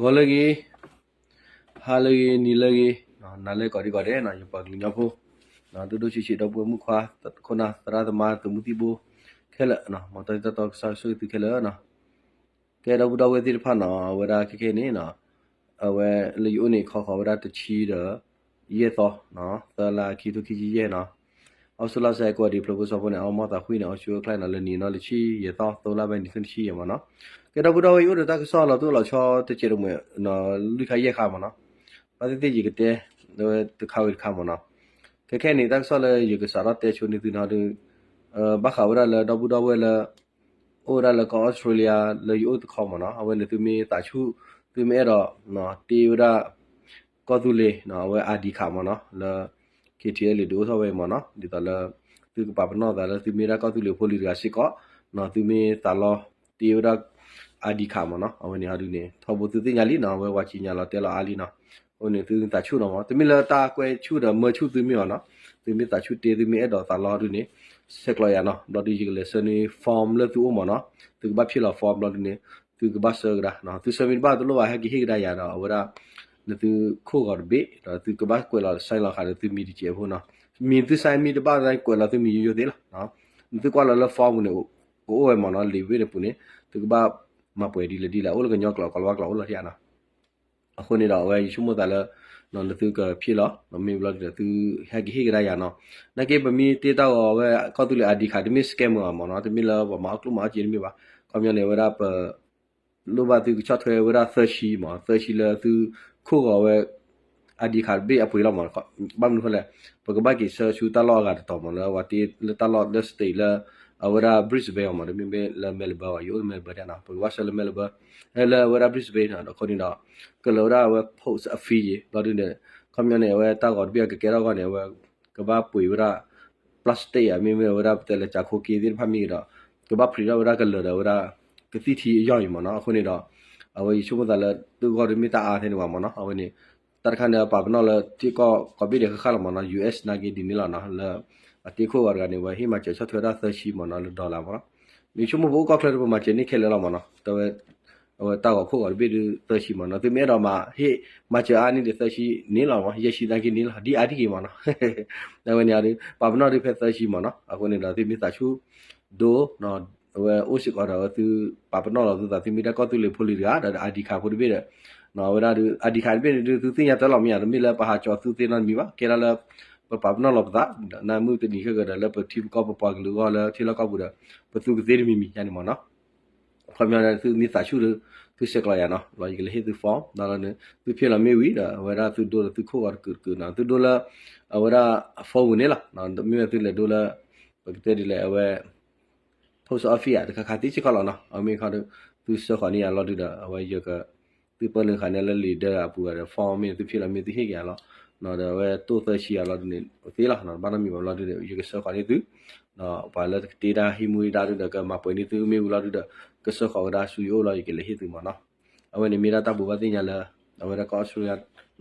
ဂီၤလၢအဂ့ၤ, ဟါလၢအဂ့ၤ, နံၤလၢအဂ့ၤ, နၤလၢကိးဒံကိးဒဲးနီၤ, ယပှၤကလုာ်ကညီဖိ ဒိၣ်ဒိၣ်ဆံးဆံး ဒီပုၢ်ဝဲၢ်မုၣ်ခွါ ခိၣ်နၢ်သရၣ်သမါ သုးမုၢ်သံၣ်ဘိခဲလၢာ်, မ်တၢ်တတီကစၢ်ဆိၣ်ဂ့ၤသုခဲလၢာ်နီၤ. ကဲ ဒီပုၢ်ဒီဝဲၢ်သ့ၣ်တဖၣ်နီၤ, အဝဲဒၣ်ခဲခဲအံၤန့ၣ် အဝဲလၢယအိၣ်န့ၣ် ခီဃီၤဝဲဒၣ်တဆံဒီးယဲၢ်သီ, သၢလါ ခံထိခံဆံယဲၢ်နီၤ. အိၣ်ဆူၣ်လီၤစဲးကိးဒံး ဖျိးဖိစီၤဖိန့ၣ် အီၣ်မီၢ်သးဃံန့ၣ် အိၣ်ဆူၣ်အိၣ်ချ့နီၤ, လၢနံၤနီၤ လၢဆံယဲၢ်သီ သၢလါ ဘၣ်နံၤခံဆံယဲၢ်မ့ၢ်နီၤ. ကဲ ဒီပုၢ်ဒီဝဲၢ် ယအိၣ်ဒီးတၢ်ကစီၣ်လီၤတိၢ်လီၤဆီတစဲးတမှဲၤ လွံၢ်ခါယဲၢ်ခါမ့ၢ်နီၤ. ဘၣ်သ့ၣ်သ့ၣ်ယကတဲ တခါဝံၤတခါမ့ၢ်နီၤ. ခဲခဲအံၤန့ၣ် တၢ်ကစီၣ်လၢယကစးထီၣ်တဲဆိန့ၢ်သုနီၤဒီး ဘၣ်ဃးဝဲဒၣ်လၢဒီပုၢ်ဒီဝဲၢ်လၢ အိၣ်ဝဲဒၣ်လၢကီၢ်အီစထြ့လယါ လၢယအိၣ်တခီမ့ၢ်နီၤ, အဝဲန့ၣ်သုမ့ၢ်သးဆူၣ် သုမ့ၢ်အဲၣ်ဒိး တ့ဝဲဒၣ် ကီၢ်သူလ့ၤ အဝဲ ID card မ့ၢ်နီၤ, လၢ KTLA ဒုးအိၣ်ထီၣ်ဝဲအံၤမ့ၢ်နီၤ, ဒ်သိးလၢ သုကပာ်ပနီၣ်သးလၢသုမ့ၢ်ဒၣ်ကီၢ်သူလ့ၤဖိလံၤတဂၤစ့ၢ်ကီး, သုမ့ၢ်သးလီတ့ဝဲဒၣ် ID card မ့ၢ်နီၤ, အဝဲန့ၣ်ဟီဒုန့ၣ် ထီဘိသုသ့ၣ်ညါလံနီၤ, အဝဲပှၤစံၣ်ညီၣ်လီၤတဲလီၤအါလံနီၤ. အဃိန့ၣ် သုသးဆူၣ်နီၤမ့ၢ်, တမ့ၢ်လၢတၢ်ကွဲဆူၣ်ဒီးမၢဆူၣ်သုမ့ၢ်အီၤနီၤ, သုမ့ၢ်သးဆူၣ်တ့ သုမ့ၢ်အဲၣ်ဒိးသးလီဒုန့ၣ် ဆဲးကျိးယၤနီၤ, ဘျီဒုယကလဲၤဆှၢန့ၢ် form လၢသုအိၣ်မ့ၢ်နီၤ, သုကဘၣ်ဖံးလီၤ form ဘျီဒုန့ၣ် သုကဘၣ်ဆှၢကဒါ, သုဆှၢမ့ၢ်တဘၣ်တလိၣ်ဘၣ် ဟဲက့ၤဟ့ၣ်ကဒါယၤဒီး အဝဲဒၣ် နသုခိၣ်ဂီၤတဘ့ၣ် ဒီးသုကဘၣ်ကွဲးလီၤ sign လီၤဃာ်ဒီးသုမံၤတစဲးဖိနီၤ, မံၤသု sign မ့ၢ်တဘၣ် ကွဲးလီၤသုမံၤယိယိသ့လီၤ. နသုကွၢ်လီၤလၢ form ပူၤန့ၣ် ကအိၣ်ဝဲမ့ၢ်နီၤ, လံာ်ဝ့ၢ်န့ၣ်ပူၤန့ၣ် သုကဘၣ်မၤပှဲၤဒ်လဲၣ်ဒ်လဲၣ် အိၣ်လၢကညီကျိာ် ကီၤလၤဝါကျိာ်အိၣ်လီၤထဲနီၤ. အဃိန့ၣ်ဒီး အဝဲယဆိကမိၣ်သးလၢ နသုကဖံးလီၤ မ့ၢ်ဘျီဒုဒီး သုဟဲက့ၤဟ့ၣ်ကဒါယၤနီၤ. နာ်က့ပမ့ၢ်တ့တၢ်ဂီၤဝဲ ကီၢ်သူလ့ၤ ID card တမ့ၢ် scammer မ့ၢ်နီၤ, တမ့ၢ်လၢပှၤမၤအီၣ်ကျိၣ်မၤအီၣ်စ့တမ့ၢ်ဘၣ်. ခီပညီန့ၣ် အဝဲဒၣ်ပ လိၣ်ဘၣ်သုကဆီၣ်ထွဲဝဲဒၣ်သၢဆံမ့ၢ်, သၢဆံလၢသုခိၣ်ဂီၤဝဲ ID card တဘ့ၣ်အပှ့ၤလီၤမ့ၢ်. ဘၣ်မနုၤဃိလဲၣ်, ပကဘၣ်က့ၤဆှၢဆူတၢ်လီၢ်အဂၤတတီၤမ့ၢ် လၢပှၤတ့လၢတၢ်လီၢ်လၢ state လၢ အဝဲဒၣ် Brisbane မ့ၢ်, တမ့ၢ်လၢ Melbourne ဘၣ်, ယအိၣ်လၢ Melbourne ထဲနီၤ, ပကဘၣ်ဆှၢလၢ Melbourne လၢအဝဲဒၣ် Brisbane အဃိန့ၣ်ဒီး ကလၢၤဝဲဒၣ်အဝဲ post office ယံၤ ဘျီဒုန့ၣ် ခီပညီန့ၣ် အဝဲတၢ်ဂီၤတဘ့ၣ်အကကဲထီၣ်အဂီၢ်န့ၣ် အဝဲကဘၣ်ပှ့ၤဝဲဒၣ် plastic ဧါ မ့မ့ၢ်ဝဲဒၣ်ပတဲလၢကၠၤခိက့သ့ၣ်တဖၣ်မ့ၢ်ဂ့ၤဒီး ကဘၣ် print ထီၣ်ဝဲဒၣ်ကလၢၤဒီးဝဲဒၣ် ကသံၣ်ထံအယီၢ်အံၤမ့ၢ်နီၤ. အဃိန့ၣ်ဒီး အဝဲယဆိကမိၣ်သးလၢသုဂီၢ်တမ့ၢ်တၢ်အါထဲန့ၣ်ဘၣ်မ့ၢ်နီၤ. အဝဲန့ၣ် တၢ်တခါန့ၣ် ပာ်ပနီၣ်လၢထံကီၢ်ကိးဘ့ၣ်ဒဲးဃၣ်ဃၣ်လီၤမ့ၢ်နီၤ, US နာ်က့ဒ်န့ၣ်လီၤနီၤ, လၢအတ့ခိၣ်ဂီၤတဂၤန့ၣ် ဝဲဟ့ၣ်မၤစၢၤဆီၣ်ထွဲဝဲဒၣ်သၢဆံမ့ၢ်နီၤ လၢ dollar မ့ၢ်နီၤ. မ့ၢ်ဆိကမိၣ်ပအိၣ်ကီၢ်ချၢဒီး ပမၤစၢၤန့ၢ်ခဲလၢာ်လီၤမ့ၢ်နီၤ. တဝဲ အဝဲတၢ်ဂီၤခိၣ်ဂီၤတဘ့ၣ်ဒုးသၢဆံမ့ၢ်နီၤ, သုမ့ၢ်အဲၣ်ဒိးမၤဟ့ၣ်မၤစၢၤအါန့ၢ်ဒံးသၢဆံန့ၣ်လီၤမ့ၢ်, ယဲၢ်ဆံသနာ်က့န့ၣ်လီၤ, ဒ်အါတက့ၢ်မ့ၢ်နီၤ. အဝဲန့ၣ်ဒုး ပာ်ပနီၣ်ဒုးဖဲသၢဆံမ့ၢ်နီၤ. အဃိန့ၣ်ဒီး သုမ့ၢ်သးဆူၣ်ဒိ အဝဲအိၣ်စ့ၢ်ကီးဒီး အဝဲသုပာ်ပနီၣ်လီၤသုသး သုမ့ၢ်ဒၣ်ကီၢ်သူလ့ၤဖိလံၤတဂၤ ဒီး ID card ဖိတဘ့ၣ်ဒီး အဝဲဒၣ်ဒုး ID card တဘ့ၣ်န့ၣ်ဒုး သုသ့ၣ်ညါတၢ်လီၤမ့ၢ်ဧါ, တမ့ၢ်လၢပဟးကၠီၤသုသ့နီတမံၤဘၣ်, ကဲဒၣ်လၢ ပပာ်ပနီၣ်လီၤပသး နမုၢ်တနံၤခဲကဒီး လၢပထံပကီၢ်ပပှၤကလုာ်အဂီၢ်လၢထံလီၢ်ကီၢ်ပူၤဒီး ပသူကသ့တမံၤမံၤယါန့ၣ်မ့ၢ်နီၤ. ခီပညီန့ၣ် သုမ့ၢ်သးဆူၣ်ဒီး သုဆဲးကျိးယၤနီၤ, လီၤယကလဲၤဟ့ၣ်သု form ဒီးန့ၣ် သုဖံးလီၤမ့ၢ်ဝံၤဒီး အဝဲဒၣ်သုဒိလၢသုခိၣ်ဂီၤတကုာ်တကုာ်နီၤ, သုဒိလၢ အဝဲဒၣ် phone ပူၤန့ၣ်လီၤ. မ့မ့ၢ်သုလဲၤဒိလၢ ပကတဲဒ်လဲၣ် အဝဲ post office ဧါ တခါခါသ့စ့ၢ်ကီးလီၤနီၤ. အမ့ၢ်ခီဒီး သုဆှၢဃီၤန့ၢ်ယၤလီၤဒုဒီး အဝဲယက သုပာ်လၢဃာ်န့ၢ်လၢလံာ်ဒၢအပူၤဒီး form မ့ၢ်သုဖံးလီၤမ့ၢ်သုဟ့ၣ်က့ၤယၤလီၤ. ဒီးအဝဲတိၢ်သၢဆံယၤလီၤဒုန့ၣ် သ့လီၤ, ဘၣ်နီတမံၤဘၣ်လီၤဒုဒီး ယကဆှၢဃီၤန့ၢ်သု ပှၤလၢတကတ့တၢ်ဟံးမူဒါဒုဒီး ကမၤပှဲၤန့ၢ်သုမ့ၢ်ဝံၤလီၤဒုဒီး ကဆှၢဃီၤဝဲဒၣ်ဆူယအိၣ်လီၤ ယကလဲၤဟ့ၣ်သုမ့ၢ်နီၤ. အဝဲန့ၣ်မ့ၢ်ဒၣ်တၢ်ဘိးဘၣ်သ့ၣ်ညါလၢ အဝဲဒၣ်ကီၢ်အီစထြ့လယါ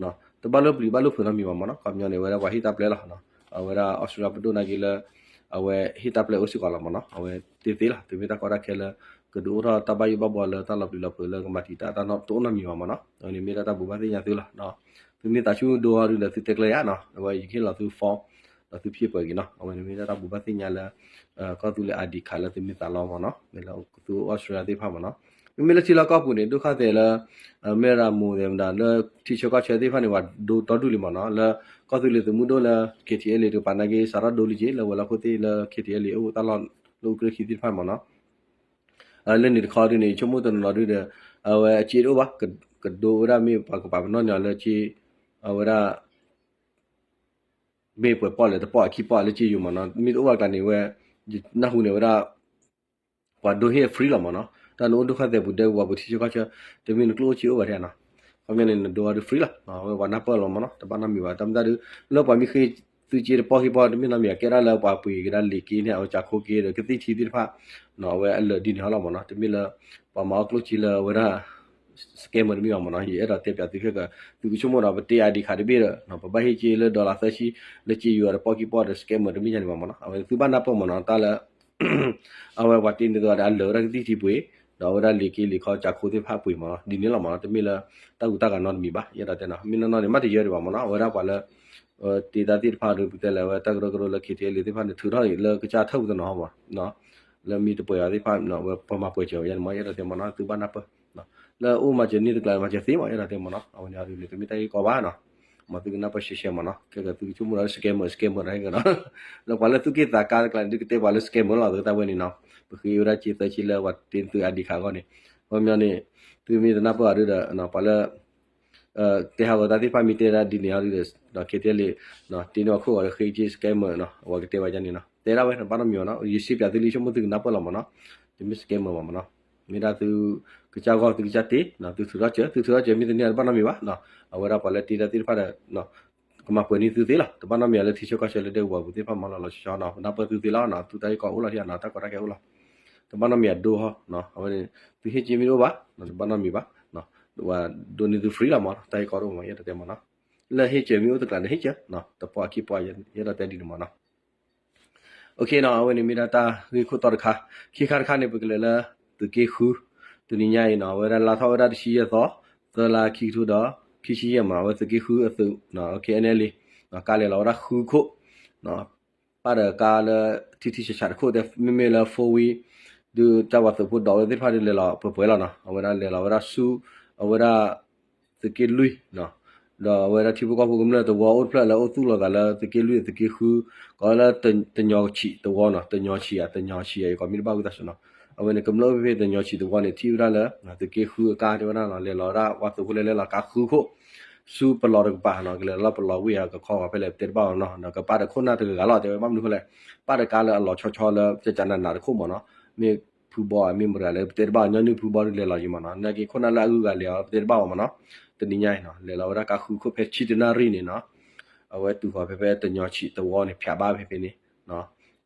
တဘၣ်လိၣ်ပျံၤဘၣ်လိၣ်ဖုးနီတမံၤဘၣ်မ့ၢ်နီၤ. ခီပညီန့ၣ် အဝဲဒၣ်ပှၤဟ့ၣ်တၢ်ပျဲလီၤ. အဝဲဒၣ်အီစထြ့လယါပဒိၣ်နာ်က့လၢ အဝဲဟ့ၣ်တၢ်ပျဲအိၣ်စ့ၢ်ကီးလီၤမ့ၢ်နီၤ. အဝဲသ့သ့လီၤ. သုမ့ၢ်တၢ်ကီတၢ်ခဲလၢ ကဒုးအိၣ်ထီၣ်တၢ်ဘၣ်ယိၣ်ဘၣ်ဘှီလၢတၢ်လီၤပျံၤလီၤဖုးလၢကမၤတံာ်တာ်တၢ်နီတအိၣ်နီတမံၤဘၣ်မ့ၢ်နီၤ. အဝဲန့ၣ်မ့ၢ်ဒၣ်တၢ်ဘိးဘၣ်သ့ၣ်ညါသုလီၤ. သုမ့ၢ်သးဆူၣ်ဒိအီၤဒုဒီး သုတဲကျဲယၤနီၤ, အဝဲယကဟ့ၣ်လီၤသု form ဒီးသုဖံးပှဲၤက့ၤနီၤ. အဝဲန့ၣ်မ့ၢ်ဒၣ်တၢ်ဘိးဘၣ်သ့ၣ်ညါလၢ ကီၢ်သူလ့ၤ ID card လၢသုမ့ၢ်သးလီမ့ၢ်နီၤ, မ့ၢ်လၢသုအိၣ်အီစထြ့လယါသ့ၣ်တဖၣ်မ့ၢ်နီၤ. မ့မ့ၢ်လၢထံလီၢ်ကီၢ်ပူၤန့ၣ် ဒိၣ်ဃာ်သဲးလၢ မ့ၢ်ဒၣ်မိၢ်သဲးမတၤလၢထံဆၢကီၢ်ဆၢသ့ၣ်တဖၣ်န့ၣ် ပှၤဒိဒီဒူၣ်လံမ့ၢ်နီၤ, လၢကီၢ်သူလ့ၤသုးမုၢ်ဒိၣ်လၢ KTLA တကပၤနာ်က့ စးထီၣ်ဒိလံက့ၤ လၢဝဲၤလီၢ်ခိၣ်သ့ၣ်လၢ KTLA အိၣ်တၢ်လီၢ်လၢအူကြၢးခံသ့ၣ်တဖၣ်မ့ၢ်နီၤ. လၢန့ၣ်တခီဒုန့ၣ် ယဆိကမိၣ်တနီၤနီၤဒုဒီး အဝဲအစ့တအိၣ်ဘၣ်, ကဒိဝဲဒၣ်မ့ၢ်ပှၤကပာ်ပနီၣ်န့ၢ်အီၤလၢစ့ အဝဲဒၣ် မ့ၢ်ပှဲၤပီၣ်လဲၣ် တပီၣ်အခံပီၣ်လၢစ့ယိၤမ့ၢ်နီၤ, မ့ၢ်တအိၣ်ဘၣ်ကျါန့ၣ်ဝဲ နၢ်ဟူန့ၣ်ဝဲဒၣ် ပှၤဒိဟ့ၣ် free လီၤမ့ၢ်နီၤ. တၢ်နအိၣ်ဒိၣ်ဃာ်သဲးပူၤဒဲကဝီၤပူၤထံဆၢကီၢ်ဆၢ တမ့ၢ်နကျိၣ်အိၣ်စ့အိၣ်ဘၣ်ထဲနီၤ. ခီပညီန့ၣ် နဒိအီၤဒု free လီၤ, အဝဲပှၤနၢ်ပၢၢ်လီၤမ့ၢ်နီၤ, တဘၣ်နီတမံၤဘၣ်. တၢ်မတၤဒု လၢပှၤမ့ၢ်ဃ့သုစ့တပီၣ်ခံပီၣ် တမ့ၢ်နီတမံၤဘၣ်, ကဲဒၣ်လၢပှၤပှ့ၤကဒါလံာ်က့န့ၣ် အဝဲကၠၤခိက့ဒီး ကသံၣ်ထံသ့ၣ်တဖၣ် အဝဲအလၢာ်ဒ်န့ၣ်ဟီလီၤမ့ၢ်နီၤ. တမ့ၢ်လၢ ပှၤမၤအီၣ်ကျိၣ်စ့လၢအဝဲဒၣ် scammer တမ့ၢ်ဘၣ်မ့ၢ်နီၤ. ယအဲၣ်ဒိးတဲပၠးသုခဲက သုကဆိကမိၣ်ဒီး ပတ့ ID card တဘ့ၣ်ဒီး ပဘၣ်ဟ့ၣ်စ့လၢ dollar သၢဆံ လၢစ့ယိၤအတပီၣ်ခံပီၣ်ဒီး scammer တမ့ၢ်ယါန့ၣ်ဘၣ်မ့ၢ်နီၤ. အဝဲသုဘၣ်နၢ်ပၢၢ်မ့ၢ်နီၤ တၢ်လၢ အဝဲပှၤတ့န့ၢ်သုဒီး အလၢာ်ဝဲဒၣ်ကသံၣ်ထံပှ့ၤ ဒီးအဝဲဒၣ်လံာ်က့လံာ်ခီကၠးခိသ့ၣ်တဖၣ်ပှ့ၤမးနီၤ ဒ်န့ၣ်လီၤမးနီၤ တမ့ၢ်လၢ တၢ်ဂုၤတၢ်ဂၤနီတမံၤဘၣ် ယအဲၣ်ဒိးတဲနီၤ မ့ၢ်နီၢ်နီၢ်န့ၣ် မ့ၢ်တယၢဒံးဘၣ်မးနီၤ အဝဲဒၣ်ပှၤလၢ တ့တၢ်သ့ၣ်တဖၣ်ဒီး ပကတဲလၢအဝဲတၢ်ကရၢကရိလၢ ခ့ထံလံသ့ၣ်တဖၣ်န့ၣ် ထုးထီၣ်လၢကစၢ်ထၢၣ်ပူၤတနီၤမး လၢမ့ၢ်တပှဲၤအီၤသ့ၣ်တဖၣ် ပှၤမၤပှဲၤစၢၤဝဲယဲန့ၣ်မး ယအဲၣ်ဒိးတဲမးနီၤ သုဘၣ်နၢ်ပၢၢ် လၢအအိၣ်မၤစၢၤန့ၢ်တကျါမၤစၢၤသ့မး ယအဲၣ်ဒိးတဲမးနီၤ အဝဲန့ၣ်အဒုးန့ၣ် တမ့ၢ်တၢ်ဂ့ၢ်ကီဘၣ်နီၤ မ့ၢ်သုကနၢ်ပၢၢ်ရှဲရှဲမးနီၤ ခဲကသုကဆိကမိၣ်ဒီး scammer scammer တဟဲက့ၤနီၤ လၢပှၤလၢသူၣ်က့ၣ်သးကါတကျါန့ၣ် ဒုးကတဲပှၤလၢ scammer လီၤ သုတၢ်ဝဲန့ၣ်နီၤ ပဃ့ဝဲဒၣ်က့သၢဆံလၢပှၤတ့သုအဒံးခးအဂီၢ်န့ၣ် ခီပညီန့ၣ် သုမ့ၢ်တနၢ်ပၢၢ်အီၤဒုးဒီး ပှၤလၢ တဲဟးဂီၤတၢ်သ့ၣ်တဖၣ်မ့ၢ်တဲဒၣ်ဒ်န့ၣ်အီၤဒုးဒီး ခ့ထံလံ တ့န့ၢ်အခိၣ်ဂီၤဒီးဃ့က့ scammer နီၤ အဝဲကတဲဝဲဒ်န့ၣ်နီၤ တဲဒၣ်ဝဲတဘၣ်နီတမံၤဘၣ်နီၤ ယစံးပၠးသုလံ ဆိကမိၣ်သုကနၢ်ပၢၢ်လီၤမးနီၤ တမ့ၢ် scammer ဘၣ်မးနီၤ မ့ၢ်ဒၣ်သုကစၢ်ဂီၢ်သုကစၢ်တ့ သုထုးထီၣ်စၢၤ သုထုးထီၣ်စၢၤမ့ၢ်တန့ၢ်တဘၣ်နီတမံၤဘၣ်နီၤ အဝဲဒၣ်ပှၤလၢတ့တၢ်သ့ၣ်တဖၣ်ဒီး ကမၤပှဲၤန့ၢ်သုသ့လီၤ တဘၣ်နီတမံၤလၢထံဆၢကီၢ်ဆၢလၢဒဲကဝီၤပူၤသ့ၣ်တဖၣ်မးလီၤလီၤဆီဆီနီၤ ပနၢ်ပၢၢ်သုသ့လီၤနီၤ သုတၢ်ဂ့ၢ်ကီအိၣ်လီၤထံနီၤ တၢ်ကီတၢ်ခဲအိၣ်လီၤ တဘၣ်နီတမံၤအဒိဟီနီၤ အဝဲန့ၣ် သုဟ့ၣ်စ့မ့ၢ်တအိၣ်ဘၣ် တဘၣ်နီတမံၤဘၣ် ဝဲဒိးန့ၢ်သု free လီၤမး တၢ်ဂ့ၢ်ကီတအိၣ်မး ယအဲၣ်ဒိးတဲမးနီၤ လၢဟ့ၣ်စၢၤမ့ၢ်အိၣ်တကျါန့ၣ် ဟ့ၣ်စၢၤ တပှၢ်ခံပှၢ် ယအဲၣ်ဒိးတဲဒ်န့ၣ်မးနီၤ အဝဲန့ၣ်မ့ၢ်ဒၣ်တၢ်ဂ့ၢ်ခိၣ်တီတခါ ခံခါတခါန့ၣ် ပကလဲၤလၢ သုးက့ဃု တနံၤညါအံၤနီၤ အဝဲဒၣ်လါထီၣ်ဝဲဒၣ်တဆံယဲၢ်သီ သၢလါခံကထိဒီး ခံဆံယဲၢ်မး အဝဲသုးက့ဃုအသုး KNLA ကါလဲၤလီၤဝဲဒၣ်ဃုခိၣ် ပၣ်ဒီးကါလၢ ထံထံဆးဆးတခိၣ်တဲ မ့မ့ၢ်လၢ four wheel ဒုးတၢ်ပှၤသုးဖိဒိးဝဲသ့ၣ်တဖၣ်ဒုးလဲၤလီၤပှဲၤပှဲၤလီၤနီၤ အဝဲဒၣ်လဲၤလီၤဝဲဒၣ်ဆူ အဝဲဒၣ် သုးက့လွံၢ် ဒီးအဝဲဒၣ်ထံဖိကီၢ်ဖိကမျၢၢ်တဝီအိၣ်တဖျၢၣ်လၢအိၣ်သူၣ်လီၤသးလၢသုးက့လွံၢ်သုးက့ဃု ကိးလၢတညီဆံးတဝီနီၤ တညီဆံးဧါ တညီဆံးဧါ ယကိးမ့ၢ်တဘၣ်ဝံသးစူၤနီၤ အဝဲန့ၣ် ကမျၢၢ်အိၣ်ဖဲဖဲတညီဆံးတဝီန့ၣ် ထံၣ်ဝဲဒၣ်လၢ သုးက့ဃုအကါတဲဝဲဒၣ်နီၤ လဲၤလီၤဝဲဒၣ်ပှၤသုးဖိလဲၤလဲၤလီၤကါဃုခိၣ် ဆူပလီၤတကပၤနီၤ ကလဲၤလီၤပလီၤဝ့ၢ်ဧါ ကခီဂီၤဖဲလဲၣ် ပတဲတဘၣ်အီၤနီၤ ဒီးကပၣ်ဒီးခိၣ်နၢ်တဂၤဂၤလီၤ တဲဝဲ ဘၣ်မနုၤဃိလဲၣ် ပၣ်ဒီးကါလၢအလီၤဆီဆီလၢ ကကနးနးတခိၣ်မးနီၤ မ့ၢ်ဖုဘီဧါ မ့ၢ်မတၤလဲၣ် ပတဲတဘၣ်အီၤ ညီနုၢ်ဖုဘီဒုးလဲၤလီၤယံၤမးနီၤ နာ်က့ခိၣ်နၢ်လၢအဂုၤအဂၤလဲၤအီၤ ပတဲတဘၣ်အီၤမးနီၤ တနံၤညါအံၤနီၤ လဲၤလီၤဝဲဒၣ်ကါဃုခိၣ်ဖဲဆံတနၣ်ရံၣ်န့ၣ်နီၤ အဝဲတုၤဃီၤဖဲဖဲတညီဆံးတဝီန့ၣ် ဖျးဘၣ်ဖဲဖဲန့ၣ်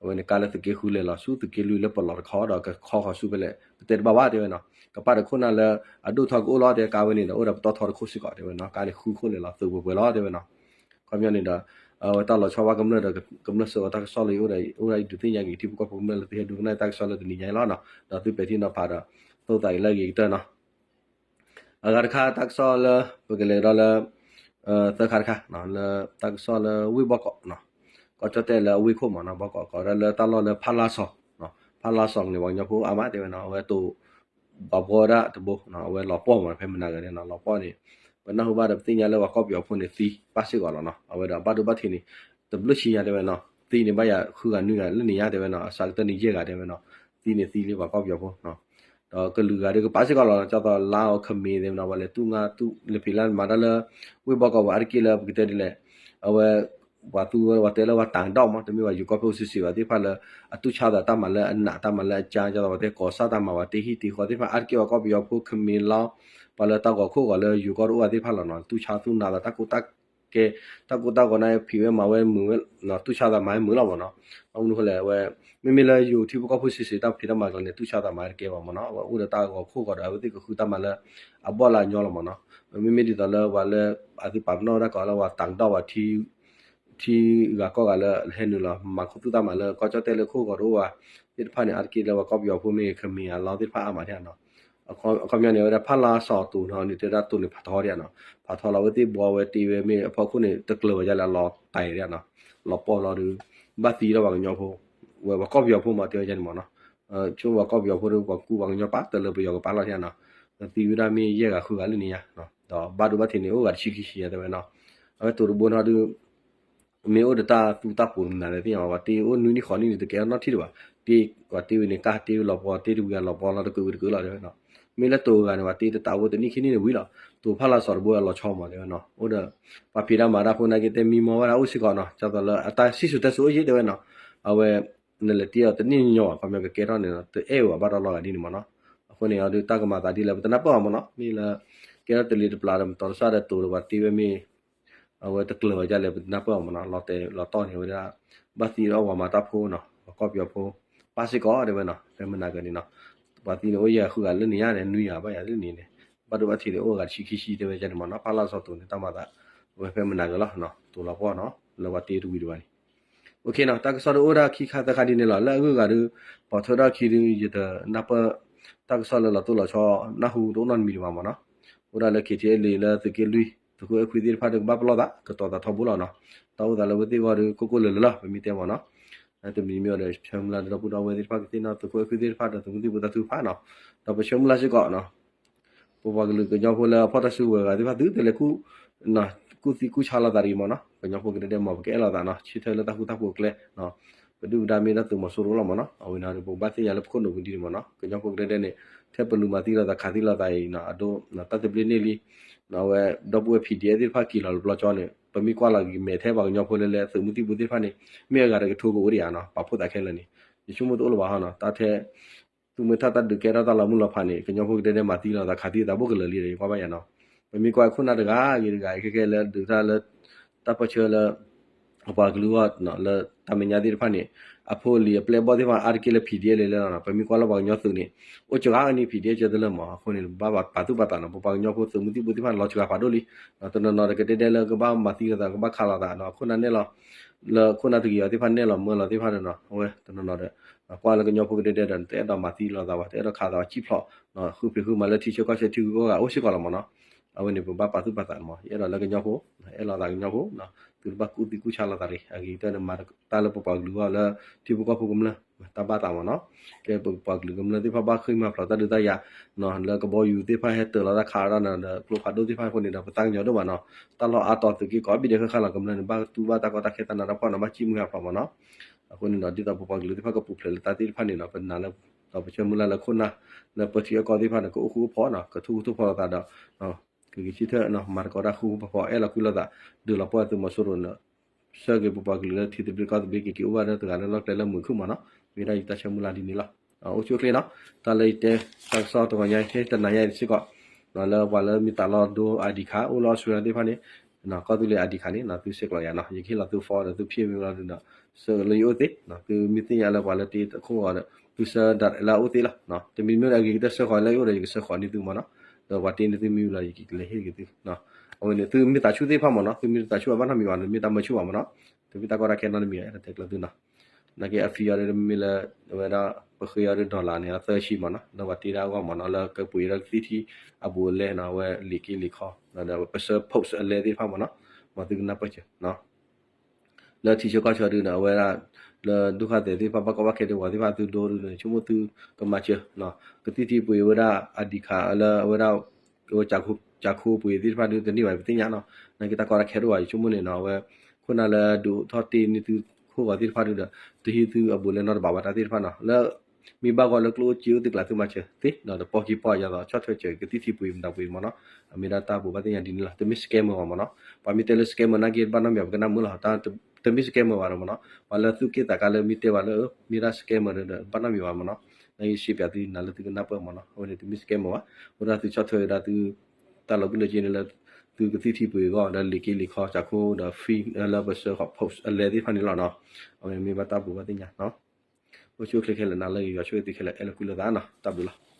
အဝဲန့ၣ်ကါလၢသုးက့ဃုလဲၤလီၤဆူသုးက့လွံၢ်လၢပလီၤတခီဒီးကခီဃီၤဆူဖဲလဲၣ် ပတဲတဘၣ်ဘၣ်တဲဝဲနီၤ ကပၣ်ဒီးခိၣ်နၢ်လၢအဒိၣ်ထီၣ်ကအိၣ်လီၤတဲကါဝဲန့ၣ်ဒီး အိၣ်ဒီးပတီၢ်ထီတခိၣ်စ့ၢ်ကီးတဲဝဲနီၤ ကါန့ၣ်ဃုခိၣ်လဲၤလီၤသုးပှဲၤပှဲၤလီၤတဲဝဲနီၤ ခီပညီန့ၣ်ဒီး အဝဲတၢ်လီၤဆီဘၣ်ကမျၢၢ်ဒီး ကမျၢၢ်စၢၤဝဲတၢ်ကစီၣ်လၢအအိၣ်ဒီး အံၤဒုးသ့ၣ်ညါက့ၤထံဖိကီၢ်ဖိကမျၢၢ်လၢသုဟဲဒိကနၣ်တၢ်ကစီၣ်လၢတနံၤညါအံၤလီၤနီၤ ဒီးသုပဲာ်ထံနီၤဖးဒီး သိၣ်သးအံၤလၢအဂ့ၤကတၢၢ်နီၤ အဂၤတခါတၢ်ကစီၣ်လၢ ပကလဲၤဒီးလၢ သၢခါတခါ လၢတၢ်ကစီၣ်လၢဝ့ၢ်ဘီကီး ကီၢ်ကၠီၣ်တဲၣ်လၢအဝ့ၢ်ခိၣ်မးနီၤ ဘီကီး ကိးဒၣ်လၢတၢ်လီၢ်လၢဖၣ်လါစီၤ ဖၣ်လါစီၤန့ၣ် ပှၤကညီဖိအါမးတဲဝဲနီၤ အဝဲတိၤ ပှၤဘှီဝဲဒၣ်တဘိ အဝဲလီၤပှီၢ်မး ဖဲမနၤဂၤန့ၣ်နီၤ လီၤပှီၢ်န့ၣ် ပနၢ်ဟူဘၣ်ဒီးပသ့ၣ်ညါလၢပှၤကီၢ်ပယီၤဖိန့ၣ်သံပၣ်စ့ၢ်ကီးလီၤနီၤ အဝဲဒီးအဘၣ်ဒိဘၣ်ထံးန့ၣ် တဘျုးဆံညါတဲဝဲနီၤ သံန့ၣ်ဘၣ်ယၤဃုဂၤနွံဂၤလၢန့ၣ်ညါတဲဝဲနီၤ အစးကတၢၢ်န့ၣ်ယဲၢ်ဂၤတဲဝဲနီၤ သံန့ၣ်သံလၢပှၤကီၢ်ပယီၤဖိနီၤ ဒီးကလုာ်ဂၤဒီးကပၣ်စ့ၢ်ကီးလီၤ ကၠီသီးလါအီၤခမ့ၢ်သ့ၣ်နီၤ ပှၤလဲၤတူၢ်ငါတူၢ်လဲၤဖံးလၢမၤတၢ်လၢ ဝ့ၢ်ဘီကီးပှၤအါတက့ၢ်လၢပကတဲဒ်လဲၣ် အဝဲ ပှၤသူဝဲပှၤတဲလၢပှၤတၢ်ဒီၣ်မး တမ့ၢ်ပှၤယိၤကီၢ်ဖိစ့ၢ်စ့ၢ်ဘၣ်သ့ၣ်တဖၣ်လၢ အတူၢ်ဆါသးတၢ်မၤလၢအနးတၢ်မၤလၢအကါ ကၠီသီးပှၤတဲကီးစၢ်တၢ်မၤ ပှၤတ့ဟံၣ်တ့ဃီသ့ၣ်တဖၣ်အါတက့ၢ်ပှၤကီၢ်ပယီၤဖိခမ့ၢ်လီၤ ပှၤလၢတၢ်ဂီၤခိၣ်ဂီၤလၢယိၤကီၢ်တအိၣ်ဘၣ်သ့ၣ်တဖၣ်လီၤနီၤ တူၢ်ဆါသူၣ်နးသးတၢ်ကိၢ်တၢ်ကဲ တၢ်ကိၢ်တၢ်ဂီၤန့ၣ် ဖံးဝဲမၤဝဲမုာ်ဝဲ တူၢ်ဆါသးမၤဝဲမုာ်လီၤမးနီၤ ဘၣ်မနုၤဃိလဲၣ် အဝဲ မ့မ့ၢ်လၢယိၤထံဖိကီၢ်ဖိစ့ၢ်စ့ၢ် တၢ်ဖံးတၢ်မၤကျါန့ၣ် တူၢ်ဆါသးမၤဝဲတကဲဘၣ်မးနီၤ အဝဲအိၣ်ဒီးတၢ်ဂီၤခိၣ်ဂီၤဒီး အဝဲသ့ၣ်ကဃုတၢ်မၤလၢ အဘီၣ်လၢအညီလီၤမးနီၤ မ့မ့ၢ်ဒ်သိးလၢပှၤလၢ အသုပာ်ပနီၣ်ဝဲဒၣ်ကီးလၢပှၤတၢ်ဒီၣ်ပှၤထံ ထံဂၤကီၢ်ဂၤလၢဟဲနုာ်လီၤ မၤခူသူၣ်တၢ်မၤလၢကီၢ်ကၠီၣ်တဲၣ်လၢခိၣ်ဂီၤတအိၣ်ဘၣ် သ့ၣ်တဖၣ်န့ၣ် အါတက့ၢ်လၢပှၤကီၢ်ပယီၤဖိမ့ၢ်ဂ့ၤ ခမ့ၢ်အလီၢ်သ့ၣ်တဖၣ်အါမးဒ်နီၤ အခီပညီန့ၣ် အဝဲဒၣ်ဖၣ်လါစီၤတိၤနီၤန့ၣ် တဲဝဲဒၣ်တိၤန့ၣ်ဖးထီဒ်နီၤ ဖးထီလီၤဝဲသ့ၣ်ဘှီဝဲတ့ဝဲမ့ၢ်အဖီခိၣ်န့ၣ် တကျၢၤဝဲဒ်လဲၣ်လီၤတဲာ်ဒ်နီၤ လီၤပှီၢ်လီၤဒီး ဘၣ်သံဒီးပှၤကညီဖိ ဝဲပှၤကီၢ်ပယီၤဖိမးတဲဝဲဒ်န့ၣ်မးနီၤ ဆိပှၤကီၢ်ပယီၤဖိဒီး ပှၤကူပှၤကညီပာ်တလၢပယီၤကပာ်လီၤဒ်နီၤ သံဝဲဒၣ်မ့ၢ်ယဲၢ်ဂၤဃုဂၤလၢန့ၣ်ညါ ဒီးဘၣ်ဒိဘၣ်ထံးန့ၣ် အိၣ်ဂၤတဆံခံဆံညါတဲဝဲနီၤ အဝဲတိၤတဘိနီၤဒီး မ့ၢ်အိၣ်ဒီးတၢ်သူတၢ်ပူၤမနုၤလဲၣ်သ့ၣ်ညါ ပှၤတ့အိၣ်နွံနံၣ်ဃိးနံၣ်န့ၣ် တကဲထီၣ်နီတထံၣ်ဒံးဘၣ် တ့ ပှၤတ့ဝံၤန့ၣ် ကၢ်တ့ဝံၤလီၤပှီၢ် တ့တဝံၤအလီၤပှီၢ်လီၤ တကုးဝံၤတကုးလီၤတဲဝဲနီၤ မ့ၢ်လၢတိၤဂၤန့ၣ် ပှၤတ့တတးဖိတနံၣ်ခံနံၣ်န့ၣ်ဝံၤလီၤ တိၤဖၣ်လါစီၤတဘိအလီၤဆီမးတဲဝဲနီၤ အိၣ်ဒီး ပှၤဖံးတၢ်မၤတၢ်ဖိနာ်က့တဲမံမီၢ်ဝဲဒၣ်အိၣ်စ့ၢ်ကီးနီၤ ဒ်သိးလၢအတၢ်စံၣ်စိၤတဲစိၤအိၣ်ယံၤတဲဝဲနီၤ အဝဲ နလဲၤတ့အီၤတနံၣ်ညီဘၣ် ခီပညီကကဲထီၣ်န့ၣ် တအဲၣ်ဝဲဘၣ်ဒီးလီၤဂာ်ဒ်န့ၣ်မးနီၤ အဃိန့ၣ်အီၤဒီးတၢ်ကမၤသးဒ်လဲၣ် ပတနၢ်ပၢၢ်အီၤမးနီၤ မ့ၢ်လၢ ကဲထီၣ်တလ့ၤတပျၢ်ဒီး မတီၤတစၢ်ဒီးတိၤဒီးပှၤတ့ဝဲမ့ၢ် အဝဲတကျၢၤဝဲဒ်လဲၣ် ပတနၢ်ပၢၢ်အီၤမးနီၤ လီၤတဲာ်လီၤတီၢ်န့ၣ်ဝဲဒၣ် ဘၣ်သံဒီးအဝဲမၤတၢ်ဖိနီၤ ပှၤကီၢ်ပယီၤဖိ ပၣ်စ့ၢ်ကီးတဲဝဲနီၤ ဖဲမနၤကန့ၣ်နီၤ ပှၤသံန့ၣ်အိၣ်ယဲၢ်ဂၤဃုဂၤလၢန့ၣ်ညါန့ၣ် နွံဂၤဘၣ်ယၤလၢန့ၣ်န့ၣ် ဘၣ်ဒိဘၣ်ထံးန့ၣ် အိၣ်ဂၤတဆံခံဆံတဲဝဲဒ်န့ၣ်မးနီၤ ဖၣ်လါစီၤတိၤန့ၣ် တၢ်မၤသး ဝဲဖဲမနၤကလီၤ တိၤလီၤပှီၢ်နီၤ လၢပှၤတ့တဝံၤဒံးဘၣ်န့ၣ် OK နီၤ တၢ်ကစီၣ်ဒုးအိၣ်ဒၣ်ခံခါသၢခါဒ်န့ၣ်လီၤ လၢအဂုၤအဂၤဒီး ပိာ်ထွဲထီၣ်အခံဒီး ယတနၢ်ပၢၢ် တၢ်ကစီၣ်လၢလီၤတိၢ်လီၤဆီ နၢ်ဟူတအိၣ်နီတမံၤဒံးဘၣ်မ့ၢ်နီၤ. အိၣ်ဒၣ်လၢ ခ့ထံအဲလ့ လၢသုးက့လွံၢ် သုးခိၣ်အဲၣ်ခွံသ့ၣ်တဖၣ်ဒီး ကဘၣ်ပလီၢ်သး ကတီၤသးထီဘိလီၤနီၤ. တၢ်အိၣ်သးလၢဝဲသ့ၣ်ဂီၢ်ဒီး ကိၢ်ကိၢ်လၢၤလၢၤလီၤ ပမ့ၢ်တဲမ့ၢ်နီၤ. တမံၤမ့ၢ်ဒီး ဆၢမုၢ်လၢ်ဒီး ဒီပုၢ်ဒီဝဲၢ်သ့ၣ်တဖၣ်ကသ့ၣ်နီၣ် သုးခိၣ်အဲၣ်ခွံသ့ၣ်တဖၣ်ဒီး သုးမုၢ်သံၣ်ဘိသးစူၤတဖၣ်နီၤ. ဒီးပဆၢမုၢ်လၢ်စ့ၢ်ကီးနီၤ ပပှၤကလုာ်ကညီဖိလၢအဖီၣ်တၢ်စုကဝဲၤဂၤသ့ၣ်တဖၣ် သုတလဲၤကူၣ် ကူၣ်သံကူၣ်ဆါလိာ်သးတဂ့ၤမ့ၢ်နီၤ. ကညီဖိကဒဲကဒဲမ့ၢ် ပကအဲၣ်လိာ်သးနီၤ ဆၢထၢၣ်လၢတၢ်ဃူတၢ်ဖိးအကျဲ ပဒုၣ်ပဒါမ့ၢ်ဒၣ်သုးမီၤစိရိၤလီၤမ့ၢ်နီၤ. အဝဲန့ၣ်ဒီး ပကဘၣ်သ့ၣ်ညါလၢပခိၣ်နူာ်ပူၤဒ်န့ၣ်မ့ၢ်နီၤ. ကညီဖိကဒဲကဒဲန့ၣ် ထဲပလူၤမၤသံလိာ်သးခးသံလိာ်သးအံၤနီၤ အဒိ တၢ်သဘျ့န့ၢ်လံ အဝဲဒီပုၢ်ဝဲၢ် ဖံးဒံးအဲၣ်သ့ၣ်တဖၣ်က့ၤလီၤလၢပျီကၠီန့ၣ် ပမ့ၢ်ကွၢ်လီၤက့ၤမဲာ်ထဲပှၤကညီဖိလၢလၢသုးမုၢ်သံၣ်ဘိသ့ၣ်တဖၣ်န့ၣ် မ့ၢ်အဂၤတကထိကအိၣ်ဒံးဧါနီၤ ပာ်ဖှိၣ်သးခဲလၢာ်န့ၣ် ယဆိကမိၣ်တအိၣ်လၢၤဘၣ်ဟီနီၤ. တၢ်ထဲ သုးမုၢ်ထၣ်တၢ်ဒုးကဲထီၣ်တၢ်လီၤမုၢ်လီၤဖးန့ၣ် ကညီဖိကဒဲကဒဲမၤသံလိာ်သးခးသံသးဘူးကလၢာ်လံဒီး ယကွၢ်ဘၣ်ယၤနီၤ. ပမ့ၢ်ကွၢ်ခိၣ်နၢ်တဂၤဂ့ၤတဂၤအံၤ ခဲခဲလၢဒုးတၢ်လၢ တၢ်ပၢၢ်ဆၢလၢ အပှၤကလုာ်အဂီၢ် လၢတၢ်မဲာ်ညါသ့ၣ်တဖၣ်န့ၣ် အဖိအလံၤအပျဲၢ်အဘီၣ်သ့ၣ်တဖၣ်အါတက့ၢ်လၢ ဖံးဒံးအဲၣ်လံလီၤ. ပမ့ၢ်ကွၢ်လၢပှၤကညီသုးန့ၣ် အိၣ်စှၤဂၤန့ၣ် ဖံးဒံးအဲၣ်ကၢတလၢမး အဃိန့ၣ် ဘၣ်ပာ်သူၣ်ပာ်သးနီၤ ပပှၤကညီဖိသုးမုၢ်သံၣ်ဘိသ့ၣ်တဖၣ်န့ၣ် လီၤစှၤဂၤဖးဒိၣ်လံ. တနီၤနီၤဒီးကဒဲကဒဲလၢကဘၣ်မၤသံလိာ်သး ကဘၣ်ခးလိာ်သးနီၤ ခိၣ်နၢ်နဲၣ်လီၤ လၢခိၣ်နၢ်တဂ့ၤအီၤသ့ၣ်တဖၣ်နဲၣ်လီၤမၢလီၤသ့ၣ်တဖၣ်ဒီးနီၤ အဝဲတနီၤနီၤဒီး ကွၢ်လၢကညီဖိကဒဲကဒဲဒီး တအဲၣ်ဒိးမၤသံလိာ်သးဘၣ် တအဲၣ်ဒိးခးသးဘၣ် စံၣ်ဖျိး ဃုဖံးဃုမၤလၢထံဆၢကီၢ်ဆၢထံဂုၤကီၢ်ဂၤအိၣ်စ့ၢ်ကီးလီၤမ့ၢ်နီၤ. အဝဲန့ၣ် ပဘၣ်ပာ်သူၣ်ပာ်သးမး ယအဲၣ်ဒိးလၢကညီဖိ အဲၣ်လိာ်သးကညီဖိ သုတဘၣ်ကူၣ်သံကူၣ်ဆါလိာ်သးတဂ့ၤ အဂ့ၤကတၢၢ်န့ၣ် မၤတၢ်လၢပပှၤကလုာ်အဂီၢ်လၢ ထံဖိကီၢ်ဖိကမျၢၢ် တၢ်ဘၣ်သးမ့ၢ်နီၤ. ကဲပပှၤကလုာ်ကမျၢၢ်သ့ၣ်တဖၣ်ဘၣ်ဃ့ၢ်မှံဟးဖျိးတၢ်ဒုးတၢ်ယၤ လၢကဘီယူၤသ့ၣ်တဖၣ်ဟဲတၢၤလီၤတၢ်ခးတၢ်ဒီး ကျိဖးဒိၣ်သ့ၣ်တဖၣ်အဃိန့ၣ်ဒီး ပသးကညီၤဒိၣ်မးနီၤ. တၢ်လီၢ်အါတီၤသုးက့ကိးဘ့ၣ်ဒဲးဃၣ်ဃၣ်လီၤ ကမျၢၢ်န့ၣ် ဘၣ်တူၢ်ဘၣ်တၢ်ကီတၢ်ခဲတၢ်နးတၢ်ဖှီၣ်နီၤ ဘၣ်စံၣ်မုၢ်ဟးဖျိးမ့ၢ်နီၤ. အဃိန့ၣ်ဒီး ဒ်သိးပပှၤကလုာ်သ့ၣ်တဖၣ်ကပူၤဖျဲးလၢတၢ်သ့ၣ်တဖၣ်န့ၣ်ဒီး ပနာ်လၢ ဒီးပဆၢမုၢ်လၢ်လၢခိၣ်နၢ် လၢပထံအကီၢ်သ့ၣ်တဖၣ်န့ၣ် ကအိၣ်ဃူအိၣ်ဖိးနီၤ ကထိၣ်ဃူထိၣ်ဖိးလိာ်သးဒီး ကဂ့ၤဆၢထၢၣ် မၤသကိးတၢ်ဃူဃူဖိးဖိး အဲၣ်လီၤကွံလိာ်သး ဒုးလီၤပှီၢ်သုးမီၤစိရိၤန့ၣ် ဆှၢက့ၤပပှၤကလုာ်လၢထံသဘျ့ကီၢ်သဘျ့ ကက့ၤအိၣ်ဘၣ်လၢတဂၤလၢလီၢ်ကျဲလၢမုာ်ခုၣ်မ့ၢ်နီၤ. မ့ၢ်ဒၣ်ယတၢ်ဆၢမုၢ်လၢ်ဒ်န့ၣ်လီၤ. အိၣ်ဆူၣ်အိၣ်ချ့နီၤ တၢ်လၢယတဲ တၢ်ကစီၣ်တဂီၤညါ ဟ့ၣ်တနၤညါအံၤစ့ၢ်ကီး လၢပှၤလၢမ့ၢ်သးလီၤဒိ ID card အိၣ်လၢ Australia သ့ၣ်တဖၣ်န့ၣ် ကီၢ်သူလ့ၤ ID card န့ၣ် သုဆဲးကျိးယၤနီၤ ယကဟ့ၣ်လီၤသု form ဒီးသုဖံးမ့ၢ်လီၤဒီး ဆှၢလၢယအိၣ်သ့ သုမ့ၢ်သ့ၣ်ညါလၢပှၤလၢတ့တခိၣ်ဂီၤဒီး သုဆှၢဒၣ်လၢအအိၣ်သ့လီၤ. တမံၤမ့ၢ်အဂ့ၤကတၢၢ်ဆှၢဃီၤလၢယအိၣ်ဒီး ယကဆှၢဃီၤန့ၢ်သုမ့ၢ်နီၤ. ဒီးပှၤတ့န့ၢ်သုမ့ၢ်ဝံၤလီၤ ယကလဲၤဟ့ၣ်က့ၤသု အဝဲန့ၣ် သုမ့ၢ်သးဆူၣ်သ့ၣ်တဖၣ်မ့ၢ်နီၤ သုမ့ၢ်တသးဆူၣ်ဘၣ်နီတမံၤဘၣ် မ့ၢ်တၢ်မၢဆူၣ်ဘၣ်မ့ၢ်နီၤ တမ့ၢ်တၢ်ကီတၢ်ခဲနီတမံၤ အဲၣ်ဒိးတဲကျၢၤသုနီၤ. နာ်က့အ fee အီၤဒီးမ့ၢ်လၢ အဝဲဒၣ် ပဃ့အီၤဒီး dollar န့ၣ် သၢဆံမ့ၢ်နီၤ လၢပှၤတ့ဒၣ်အဂီၢ်မ့ၢ်နီၤ လၢကပှ့ၤဒီးကသံၣ်ထံအဘူးအလဲနီၤ အဝဲလံာ်က့လံာ်ခီ ဒီးပဆှၢ post အလဲသ့ၣ်တဖၣ်မ့ၢ်နီၤ မ်သုကနၢ်ပၢၢ်စၢၤ လၢထံဆၢကီၢ်ဆၢဒုးဒီး အဝဲဒၣ် လၢဒုက္ခသည်သ့ၣ်တဖၣ် ဘၣ်ကီဘၣ်ခဲဒီး ပှၤသ့ၣ်တဖၣ်သုဒိဒုးဒီး ဆိကမိၣ်သုကမၤစၢၤ ကသံၣ်ထံပှ့ၤဝဲဒၣ် ID card လၢအဝဲဒၣ် ကၠးခိပှ့ၤသ့ၣ်တဖၣ်ဒုးတန့ၢ်ဘၣ် ပသ့ၣ်ညါနီၤ. နာ်က့တၢ်ကီတၢ်ခဲတအိၣ်ဘၣ် ယဆိကမိၣ်န့ၣ်နီၤ အဝဲ ခိၣ်နၢ်လၢဒုးအိၣ်ထီၣ်တ့န့ၢ်သုခိၣ်ဂီၤသ့ၣ်တဖၣ်ဒုးဒီး တဟံးသုအဘူးအလဲနီတဘ့ၣ်ဘၣ် တၢ်သ့ၣ်တဖၣ်နီၤ လၢ မ့ၢ်ဘၣ်ဂီၢ်လၢကျိၣ်အိၣ်စ့အိၣ်သုကျးသုမၤစၢၤသ့ ဒီးပီၢ်က့ပီၢ်ယၤသိး ဆီၣ်ထွဲစၢၤကသံၣ်ထံပှ့ၤမတၤပှ့ၤမ့ၢ်နီၤ အမ့ၢ်ဒၣ်တၢ်ဘိးဘၣ်သ့ၣ်ညါဒ်န့ၣ်လီၤ. တမ့ၢ် scammer ဘၣ်မ့ၢ်နီၤ ပှၤမ့ၢ်တဲလၢ scammer နာ်က့ဘၣ်နီတမံၤ ပကနၢ်မုာ်လီၤ တမ့ၢ် scammer ဘၣ်ဒီးမ့ၢ်နီၤ ပှၤလၢသူၣ်က့ၣ်သးကါလၢမ့ၢ်တဲဘၣ်လၢ မ့ၢ်ဒၣ် scammer ဒီး ဘၣ်နီတမံၤဘၣ်မ့ၢ်နီၤ နာ်က့ရှဲပၠးသုနၤလၢသုကနၢ်ပၢၢ်မ့ၢ်နီၤ အဝဲန့ၣ်တမ့ၢ် scammer ဘၣ် အိၣ်ဒၣ်သုဆီၣ်ထွဲဝဲဒၣ်သု တၢ်လီၤဘုၣ်လီၤစ့န့ၣ်လၢ သုကသံၣ်ထံပှ့ၤအဂီၢ် ဒီးလံာ်က့လံာ်ခီ ကၠးခိ ဒီး fee လၢပဆှၢဃီၤ post အလဲသ့ၣ်တဖၣ်န့ၣ်လီၤနီၤ အဝဲန့ၣ်မ့ၢ်ဘၣ်တၢ်ဘိးဘၣ်သ့ၣ်ညါနီၤ အိၣ်ဆူၣ်အိၣ်ချ့ခဲလၢာ်နၤလၢယွၤဆိၣ်ဂ့ၤသုခဲလၢာ် အဲၣ်လၢကွံလိာ်သးနီၤ တၢ်ဘျုးလီၤ.